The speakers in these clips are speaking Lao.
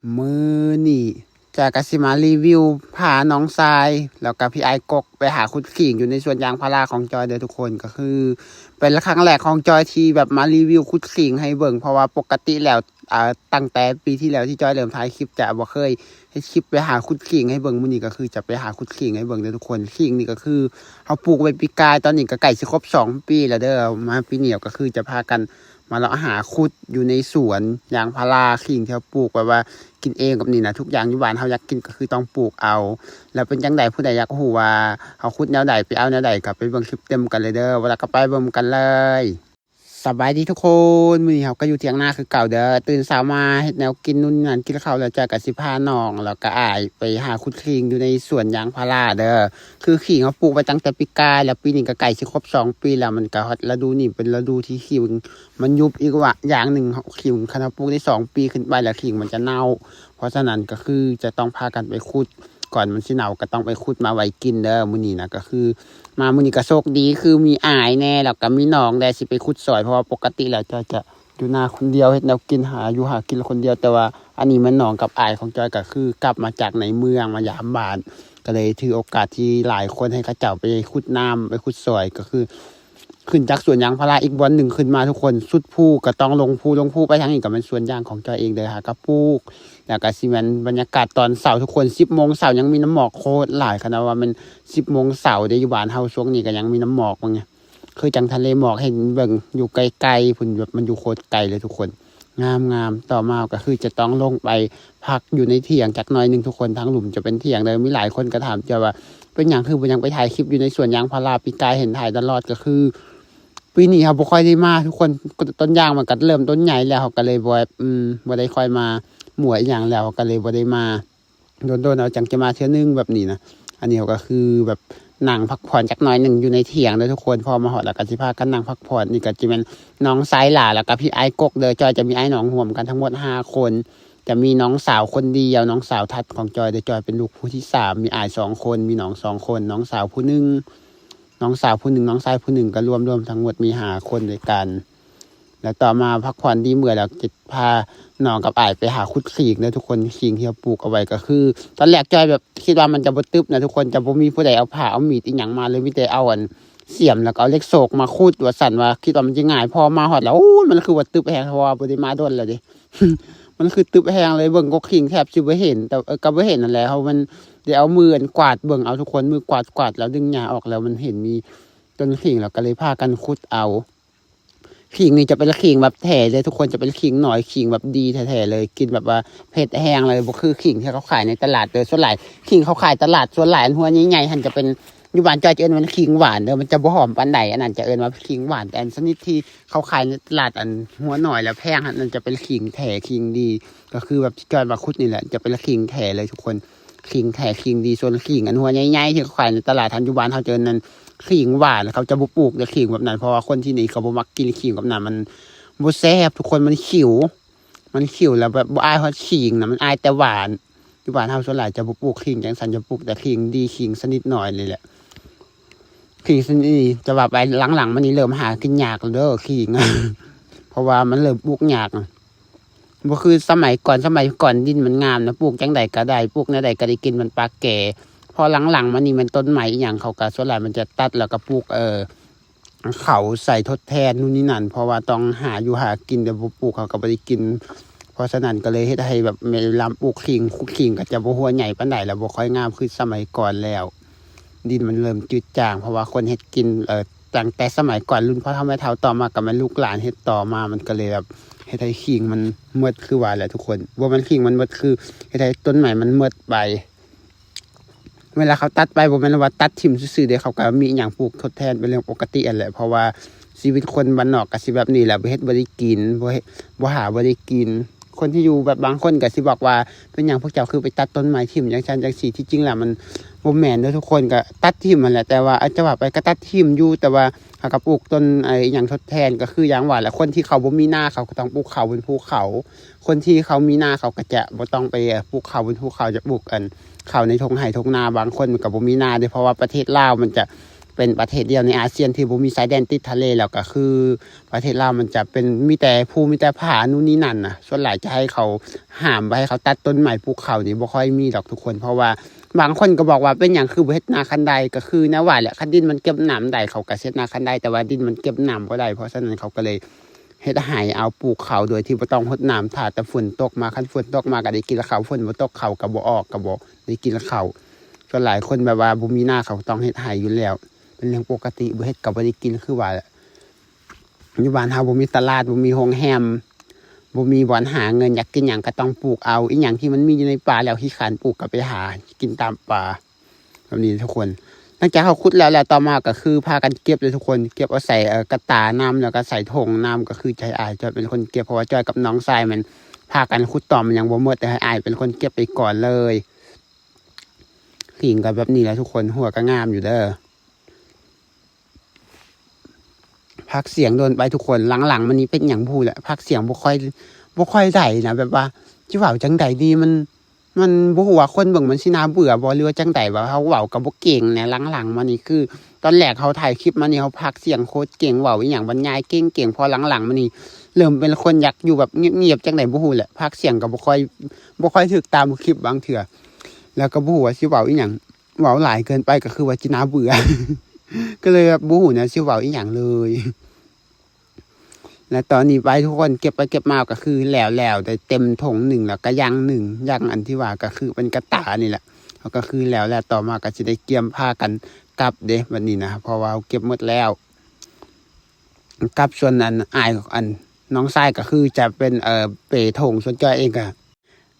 ມື້ນີ້ຈອຍກໍຊິມາຣີວິວພານ້ອງຊາຍ ແລ້ວກໍພີ່ອ້າຍກົກໄປຫາຂຸດຂີງຢູ່ໃນສວນຢາງພາລາຂອງຈອຍເດີທຸກຄົນ. ກໍຄືເປັນຄັ້ງແລກຂອງຈອຍທີ່ແບບມາຣີວິວຂຸດຂີງໃຫ້ເບິ່ງ ເພາະວ່າປົກກະຕິແລ້ວ ເອີ ຕັ້ງແຕ່ປີທີ່ແລ້ວທີ່ຈອຍເລີ່ມຖ່າຍຄລິບຈະບໍ່ເຄີຍເຮັດຄລິບໄປຫາຂຸດຂີງໃຫ້ເບິ່ງ. ມື້ນີ້ກໍຄືຈະໄປຫາຂຸດຂີງໃຫ້ເບິ່ງເດີທຸກຄົນ. ຂີງນີ້ກໍຄືເຮົາປູກໄວ້ປີກາຍ ຕອນນີ້ກໍໃກ້ຊິຄົບສອງປີແລ້ວເດີ. ມາປີນີ້ກໍຄືຈະພາກັນ ມາເລາະຫາຂຸດຢູ່ໃນສວນຢາງພາລາ ຂີງທີ່ເຮົາປູກ ແບບວ່າກິນເອງແບບນີ້ນະ. ທຸກຢ່າງຢູ່ບ້ານເຮົາຢາກກິນກໍຄືຕ້ອງປູກເອົາ. ແລ້ວເປັນຈັ່ງໃດ ຜູ້ໃດຢາກຮູ້ວ່າເຮົາຂຸດແນວໃດ ໄປເອົາແນວໃດ ກໍໄປເບິ່ງຄລິບເຕັມກັນເລີຍເດີ. ວ່າແລ້ວກໍໄປເບິ່ງກັນເລີຍ. ສະບາຍດີທຸກຄົນ, ມື້ນີ້ເຮົາກໍຢູ່ຖຽງນາຄືເກົ່າເດີ. ຕື່ນເຊົ້າມາເຮັດແນວກິນນູ່ນນີ້ນັ້ນ ກິນເຂົ້າແລ້ວ ຈອຍກໍຊິພານ້ອງ ແລ້ວກໍອ້າຍໄປຫາຂຸດຂີງຢູ່ໃນສວນຢາງພາລາເດີ. ຄືຂີງເຮົາປູກໄວ້ຕັ້ງແຕ່ປີກາຍ ແລ້ວປີນີ້ກໍໃກ້ຊິຄົບສອງປີແລ້ວ. ມັນກໍຮອດລະດູນີ້ ເປັນລະດູທີ່ຂີງ ມັນຍຸບອີກວ່າ ຢ່າງໜຶ່ງ ຂີງຄັນເຮົາປູກໄດ້ສອງປີຂຶ້ນໄປແລ້ວ ຂີງມັນຈະເນົ່າ. ເພາະສະນັ້ນກໍຄືຈະຕ້ອງພາກັນໄປຂຸດ ກ່ອນມັນຊິເນົ່າ ກໍຕ້ອງໄປຂຸດມາໄວ້ກິນເດີ. ມື້ນີ້ນະ ກໍຄືມາມື້ນີ້ກໍໂຊກດີ ຄືມີອ້າຍແດ່ ແລ້ວກໍມີນ້ອງແດ່ ຊິໄປຂຸດຊ່ອຍ ເພາະວ່າປົກກະຕິແລ້ວຈອຍຈະຢູ່ນາຄົນດຽວ ເຮັດແນວກິນ ຫາຢູ່ຫາກິນຄົນດຽວ. ແຕ່ວ່າອັນນີ້ແມ່ນນ້ອງກັບອ້າຍຂອງຈອຍ ກໍຄືກັບມາຈາກໃນເມືອງມາຢາມບ້ານ ກໍເລີຍຖືໂອກາດທີ່ຫຼາຍຄົນໃຫ້ເຂົາເຈົ້າໄປຂຸດນ້ຳ ໄປຂຸດຊ່ອຍ ກໍຄື ຂຶ້ນຈາກສວນຢາງພາລາອີກບ່ອນໜຶ່ງຂຶ້ນມາທຸກຄົນ ສຸດພູກໍຕ້ອງລົງພູ ລົງພູໄປທາງນີ້ກໍແມ່ນສວນຢາງຂອງຈອຍເອງເດີ ຫາກໍປູກ ແລ້ວກໍຊິແມ່ນບັນຍາກາດຕອນເຊົ້າທຸກຄົນ. ສິບໂມງເຊົ້າຍັງມີນ້ຳໝອກໂຄດຫຼາຍ ຂະໜາດວ່າແມ່ນສິບໂມງເຊົ້າເດ້ ຢູ່ບ້ານເຮົາຊ່ວງນີ້ກໍຍັງມີນ້ຳໝອກເບິ່ງ ຄືຈັ່ງທະເລໝອກເຫັນເບິ່ງຢູ່ໄກໆພຸ້ນ ແບບມັນຢູ່ໂຄດໄກເລີຍທຸກຄົນ. ງາມໆ ຕໍ່ມາກໍຄືຈະຕ້ອງລົງໄປພັກຢູ່ໃນຖຽງຈັກໜ້ອຍໜຶ່ງທຸກຄົນ. ທາງລຸ່ມຈະເປັນຖຽງເດີ. ມີຫຼາຍຄົນກໍຖາມຈອຍວ່າ ເປັນຫຍັງຄືບໍ່ຍັງໄປຖ່າຍຄລິບຢູ່ໃນສວນຢາງພາລາ ປີກາຍເຫັນຖ່າຍຕະຫຼອດ. ກໍຄືປີນີ້ເຮົາບໍ່ຄ່ອຍໄດ້ມາທຸກຄົນ ຕົ້ນຢາງມັນກໍເລີ່ມຕົ້ນໃຫຍ່ແລ້ວ ເຮົາກໍເລີຍບໍ່ ອືມ ບໍ່ໄດ້ຄ່ອຍມາມົວອີ່ຫຍັງແລ້ວ ເຮົາກໍເລີຍບໍ່ໄດ້ມາ. ດົນໆ ເຮົາຈັ່ງຈະມາເທື່ອໜຶ່ງແບບນີ້ນະ. ອັນນີ້ເຮົາກໍຄືແບບນັ່ງພັກຜ່ອນຈັກໜ້ອຍໜຶ່ງຢູ່ໃນຖຽງເດີທຸກຄົນ. ພໍມາຮອດແລ້ວກໍຊິພາກັນນັ່ງພັກຜ່ອນ. ນີ້ກໍຈະແມ່ນນ້ອງຊາຍຫຼ້າ ແລ້ວກໍພີ່ອ້າຍກົກເດີ. ຈອຍຈະມີອ້າຍນ້ອງຮ່ວມກັນທັງໝົດຫ້າຄົນ. ຈະມີນ້ອງສາວຄົນດຽວ ນ້ອງສາວທັດຂອງຈອຍເດີ. ຈອຍເປັນລູກຜູ້ທີສາມ ມີອ້າຍສອງຄົນ ມີນ້ອງສອງຄົນ ນ້ອງສາວຜູ້ໜຶ່ງ ນ້ອງສາວຜູ້ໜຶ່ງ ນ້ອງຊາຍຜູ້ໜຶ່ງ ກໍລວມ ລວມທັງໝົດມີຫ້າຄົນດ້ວຍກັນ. ແລ້ວຕໍ່ມາພັກຜ່ອນດີເມື່ອຍແລ້ວ ຈະພານ້ອງກັບອ້າຍໄປຫາຂຸດຂີງເດີທຸກຄົນ. ຂີງທີ່ເຮົາປູກເອົາໄວ້ ກໍຄືຕອນແລກຈອຍແບບຄິດວ່າມັນຈະບໍ່ຕຶບນະທຸກຄົນ ຈະບໍ່ມີຜູ້ໃດເອົາພ້າເອົາມີດອີ່ຫຍັງມາເລີຍ ມີແຕ່ເອົາອັນ ສ່ຽມ ແລ້ວກໍເອົາເຫຼັກໂຊກມາຂຸດວ່າຊັ້ນ ວ່າຄິດວ່າມັນຈະງ່າຍ. ພໍມາຮອດແລ້ວ ໂອ້ຍ ມັນຄືວ່າຕຶບແຮງ ເພາະວ່າບໍ່ໄດ້ມາດົນແລ້ວເດ້ ມັນຄືຕຶບແຮງເລີຍ. ເບິ່ງກໍຂີງແທບຊິບໍ່ເຫັນ ແຕ່ ເອີ ກໍບໍ່ເຫັນນັ້ນແຫຼະ ເຮົາມັນໄດ້ເອົາມືອັນກວາດເບິ່ງເອົາທຸກຄົນ ມືກວາດໆ ແລ້ວດຶງຫຍ້າອອກ ແລ້ວມັນເຫັນມີຕົ້ນຂີງ ແລ້ວກໍເລີຍພາກັນຂຸດເອົາ. ຂີງນີ້ຈະເປັນຂີງແບບແທ້ເລີຍທຸກຄົນ ຈະເປັນຂີງນ້ອຍ ຂີງແບບດີແທ້ໆເລີຍ ກິນແບບວ່າເຜັດແຮງເລີຍ ບໍ່ຄືຂີງທີ່ເຂົາຂາຍໃນຕະຫຼາດເດີ. ສ່ວນຫຼາຍຂີງເຂົາຂາຍຕະຫຼາດ ສ່ວນຫຼາຍອັນຫົວໃຫຍ່ໆຫັ້ນຈະເປັນ ຢູ່ບ້ານຈອຍຈະເອີ້ນວ່າຂີງຫວານເດີ ມັນຈະບໍ່ຫອມປານໃດ. ອັນນັ້ນຈະເອີ້ນວ່າຂີງຫວານ ແຕ່ອັນຊະນິດທີ່ເຂົາຂາຍໃນຕະຫຼາດ ອັນຫົວໜ້ອຍແລ້ວແພງຫັ້ນ ນັ້ນຈະເປັນຂີງແທ້ຂີງດີ ກໍຄືແບບທີ່ຈອຍມາຂຸດນີ້ແຫຼະ ຈະເປັນຂີງແທ້ເລີຍທຸກຄົນ ຂີງແທ້ຂີງດີ. ສ່ວນຂີງອັນຫົວໃຫຍ່ໆທີ່ເຂົາຂາຍໃນຕະຫຼາດຫັ້ນ ຢູ່ບ້ານເຮົາຈະເອີ້ນນັ້ນ ຂີງຫວານ ເຂົາຈະບໍ່ປູກເດີຂີງແບບນັ້ນ ເພາະວ່າຄົນທີ່ນີ້ເຂົາບໍ່ມັກກິນຂີງແບບນັ້ນ ມັນບໍ່ແຊບທຸກຄົນ ມັນຂິວ ມັນຂິວແລ້ວແບບບໍ່ອາຍຮອດຂີງນະ ມັນອາຍແຕ່ຫວານ. ຢູ່ບ້ານເຮົາສ່ວນຫຼາຍຈະບໍ່ປູກຂີງຈັ່ງຊັ້ນ ຈະປູກແຕ່ຂີງດີ ຂີງຊະນິດນ້ອຍນີ້ແຫຼະ. ຂີງຊະນິດນີ້ຈະວ່າໄປຫຼັງໆມານີ້ເລີ່ມຫາກິນຍາກແລ້ວເດີຂີງ ເພາະວ່າມັນເລີ່ມປູກຍາກ ບໍ່ຄືສະໄໝກ່ອນ ສະໄໝກ່ອນດິນມັນງາມນະ ປູກຈັ່ງໃດກໍໄດ້ ປູກແນວໃດກໍໄດ້ກິນ ມັນປາກແກ່. ພໍຫຼັງໆມານີ້ແມ່ນຕົ້ນໄມ້ອີ່ຫຍັງເຂົາກໍສ່ວນຫຼາຍມັນຈະຕັດ ແລ້ວກໍປູກ ເອີ ເຂົ້າໃສ່ທົດແທນນູ່ນນີ້ນັ້ນ ເພາະວ່າຕ້ອງຫາຢູ່ຫາກິນ ແຕ່ບໍ່ປູກເຂົາກໍບໍ່ໄດ້ກິນ. ເພາະສະນັ້ນກໍເລີຍເຮັດໃຫ້ແບບເວລາປູກຂີງ ຂຸດຂີງກໍຈະບໍ່ຫົວໃຫຍ່ປານໃດ ແລ້ວບໍ່ຄ່ອຍງາມຄືສະໄໝກ່ອນແລ້ວ. ດິນມັນເລີ່ມຈືດຈາງ ເພາະວ່າຄົນເຮັດກິນ ເອີ ຕັ້ງແຕ່ສະໄໝກ່ອນ ລຸ້ນພໍ່ເຖົ້າແມ່ເຖົ້າ ຕໍ່ມາກໍແມ່ນລູກຫຼານເຮັດຕໍ່ມາ ມັນກໍເລີຍແບບເຮັດໃຫ້ຂີງມັນໝົດ ຄືວ່າແຫຼະທຸກຄົນ ບໍ່ແມ່ນຂີງມັນໝົດ ຄືເຮັດໃຫ້ຕົ້ນໄມ້ມັນໝົດໄປ. ເວລາເຂົາຕັດໄປ ບໍ່ແມ່ນວ່າຕັດຖິ້ມຊື່ໆເດ້ ເຂົາກໍມີຫຍັງປູກທົດແທນເປັນເລື່ອງປົກກະຕິຫັ້ນແຫຼະ ເພາະວ່າຊີວິດຄົນບ້ານນອກກໍຊິແບບນີ້ແຫຼະ ບໍ່ເຮັດບໍ່ໄດ້ກິນ ບໍ່ເຮັດ ບໍ່ຫາບໍ່ໄດ້ກິນ. ຄົນທີ່ຢູ່ແບບ ບາງຄົນກໍຊິບອກວ່າ ເປັນຫຍັງພວກເຈົ້າຄືໄປຕັດຕົ້ນໄມ້ຖິ້ມຈັ່ງຊັ້ນຈັ່ງຊີ້. ທີ່ຈິງແລ້ວມັນບໍ່ແມ່ນເດີທຸກຄົນ ກໍຕັດຖິ້ມຫັ້ນແຫຼະ ແຕ່ວ່າ ເອີ ຈະວ່າໄປກໍຕັດຖິ້ມຢູ່ ແຕ່ວ່າເຮົາກໍປູກຕົ້ນ ເອີ ອີ່ຫຍັງທົດແທນ ກໍຄືຢ່າງວ່າແຫຼະ ຄົນທີ່ເຂົາບໍ່ມີນາ ເຂົາກໍຕ້ອງປູກເຂົ້າບົນພູເຂົາ ຄົນທີ່ເຂົາມີນາ ເຂົາກໍຈະບໍ່ຕ້ອງໄປ ເອີ ປູກເຂົ້າບົນພູເຂົາ ຈະປູກອັນ ເຂົ້າໃນທົ່ງໄຮ່ທົ່ງນາ. ບາງຄົນມັນກໍບໍ່ມີນາເດ້ ເພາະວ່າປະເທດລາວມັນຈະ ເປັນປະເທດດຽວໃນອາຊຽນທີ່ບໍ່ມີຊາຍແດນຕິດທະເລ ແລ້ວກໍຄືປະເທດລາວມັນຈະເປັນ ມີແຕ່ພູ ມີແຕ່ຜາ ນູ່ນນີ້ນັ້ນນະ. ສ່ວນຫຼາຍຈະໃຫ້ເຂົາຫ້າມ ບໍ່ໃຫ້ເຂົາຕັດຕົ້ນໄມ້ ປູກເຂົ້ານີ້ບໍ່ຄ່ອຍມີດອກທຸກຄົນ ເພາະວ່າບາງຄົນກໍບອກວ່າ ເປັນຫຍັງຄືບໍ່ເຮັດນາຄັນໄດ? ກໍຄືແນວວ່າແຫຼະ ຄັນດິນມັນເກັບນ້ຳໄດ້ ເຂົາກໍເຮັດນາຄັນໄດ, ແຕ່ວ່າດິນມັນເກັບນ້ຳບໍ່ໄດ້ ເພາະສະນັ້ນເຂົາກໍເລີຍເຮັດໄຮ່ເອົາປູກເຂົ້າໂດຍທີ່ບໍ່ຕ້ອງຫົດນ້ຳ ຖ້າແຕ່ຝົນຕົກມາ, ຄັນຝົນຕົກມາກໍໄດ້ກິນເຂົ້າ, ຝົນບໍ່ຕົກເຂົ້າກໍບໍ່ອອກ ກໍບໍ່ໄດ້ກິນເຂົ້າ. ສ່ວນຫຼາຍຄົນແບບວ່າບໍ່ມີນາ ເຂົາຕ້ອງເຮັດໄຮ່ຢູ່ແລ້ວ ເປັນເລື່ອງປົກກະຕິ, ບໍ່ເຮັດກໍບໍ່ໄດ້ກິນ ຄືວ່າແຫຼະ. ຢູ່ບ້ານເຮົາບໍ່ມີຕະຫຼາດ, ບໍ່ມີໂຮງແຮມ, ບໍ່ມີບ່ອນຫາເງິນ, ຢາກກິນຫຍັງກໍຕ້ອງປູກເອົາ. ອີຫຍັງທີ່ມັນມີຢູ່ໃນປ່າແລ້ວຂີ້ຄ້ານປູກ ກໍໄປຫາກິນຕາມປ່າ ແບບນີ້ທຸກຄົນ. ຫຼັງຈາກເຮົາຂຸດແລ້ວ ແລ້ວຕໍ່ມາກໍຄືພາກັນເກັບເລີຍທຸກຄົນ, ເກັບເອົາໃສ່ ເອີ ກະຕ່ານຳ ແລ້ວກໍໃສ່ຖົງນຳ. ກໍຄືຈະໃຫ້ອ້າຍຈ້ອຍເປັນຄົນເກັບ ເພາະວ່າຈ້ອຍກັບນ້ອງຊາຍມັນພາກັນຂຸດຕໍ່ ມັນຍັງບໍ່ໝົດ, ແຕ່ໃຫ້ອ້າຍເປັນຄົນເກັບໄປກ່ອນເລີຍ. ຂີງກໍແບບນີ້ແຫຼະທຸກຄົນ, ຫົວກໍງາມຢູ່ເດີ. ພາກສຽງໂດນໄປທຸກຄົນ, ຫຼັງໆມານີ້ເປັນຫຍັງບໍ່ຮູ້ແຫຼະ ພາກສຽງບໍ່ຄ່ອຍ ບໍ່ຄ່ອຍໄດ້ນະ, ແບບວ່າຊິເວົ້າຈັ່ງໃດດີ ມັນ ມັນບໍ່ຮູ້ວ່າຄົນເບິ່ງມັນຊິໜ້າເບື່ອບໍ່ ຫຼືວ່າຈັ່ງໃດ, ວ່າເຮົາເວົ້າກໍບໍ່ເກັ່ງແນ. ຫຼັງໆມານີ້ຄື ຕອນແລກເຮົາຖ່າຍຄລິບມານີ້ ເຮົາພາກສຽງໂຄດເກັ່ງ, ເວົ້າອີ່ຫຍັງບັນຍາຍເກັ່ງໆ, ພໍຫຼັງໆມານີ້ເລີ່ມເປັນຄົນຢາກຢູ່ແບບງຽບໆ ຈັ່ງໃດບໍ່ຮູ້ແຫຼະ, ພາກສຽງກໍບໍ່ຄ່ອຍ ບໍ່ຄ່ອຍຖືກຕາມຄລິບບາງເທື່ອ, ແລ້ວກໍບໍ່ຮູ້ວ່າຊິເວົ້າອີ່ຫຍັງ. ເວົ້າຫຼາຍເກີນໄປກໍຄືວ່າຊິໜ້າເບື່ອ ກໍເລີຍແບບບໍ່ຮູ້ແນວຊິເວົ້າອີ່ຫຍັງເລີຍ. ແລະຕອນນີ້ໄປທຸກຄົນ ເກັບໄປເກັບມາກໍຄືແລ້ວໆ ໄດ້ເຕັມຖົງໜຶ່ງ ແລ້ວກໍຢ່າງໜຶ່ງ, ຢ່າງອັນທີ່ວ່າກໍຄືເປັນກະຕ່ານີ້ແຫຼະ, ກໍຄືແລ້ວ ແລ້ວຕໍ່ມາກໍຊິໄດ້ກຽມພາກັນກັບເດ້ບັດນີ້ນະ, ເພາະວ່າເຮົາເກັບໝົດແລ້ວ ກັບ. ສ່ວນອັນອ້າຍ ອັນນ້ອງຊາຍກໍຄືຈະເປັນ ເອີ ເປຖົງ, ສ່ວນຈ້ອຍເອງກໍ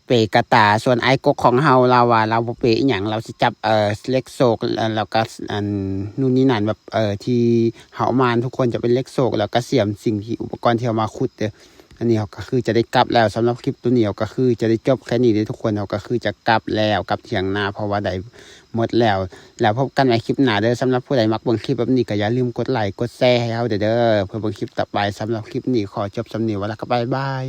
ເປກະຕ່າ. ສ່ວນອ້າຍກົກຂອງເຮົາ ລາວວ່າລາວບໍ່ເປອີ່ຫຍັງ, ລາວຊິຈັບ ເອີ ເຫຼັກໂຊກ ແລ້ວກໍອັນນູ່ນນີ້ນັ້ນ ແບບ ເອີ ທີ່ເຮົາເອົາມາທຸກຄົນ ຈະເປັນເຫຼັກໂຊກ ແລ້ວກໍສຽມສິ່ງທີ່ ອຸປະກອນທີ່ເຮົາມາຂຸດເດີ. ອັນນີ້ເຮົາກໍຄືຈະໄດ້ກັບແລ້ວ, ສຳລັບຄລິບໂຕນີ້ເຮົາກໍຄືຈະໄດ້ຈົບແຄ່ນີ້ເດີທຸກຄົນ, ເຮົາກໍຄືຈະກັບແລ້ວ ກັບຖຽງນາ ເພາະວ່າໄດ້ໝົດແລ້ວ. ແລ້ວພົບກັນໃໝ່ຄລິບໜ້າເດີ. ສຳລັບຜູ້ໃດມັກເບິ່ງຄລິບແບບນີ້ ກໍຢ່າລືມກົດໄລກົດແຊໃຫ້ເຮົາເດີ ເພື່ອເບິ່ງຄລິບຕໍ່ໄປ. ສຳລັບຄລິບນີ້ຂໍຈົບສ່ຳນີ້ ແລ້ວກໍບາຍບາຍ.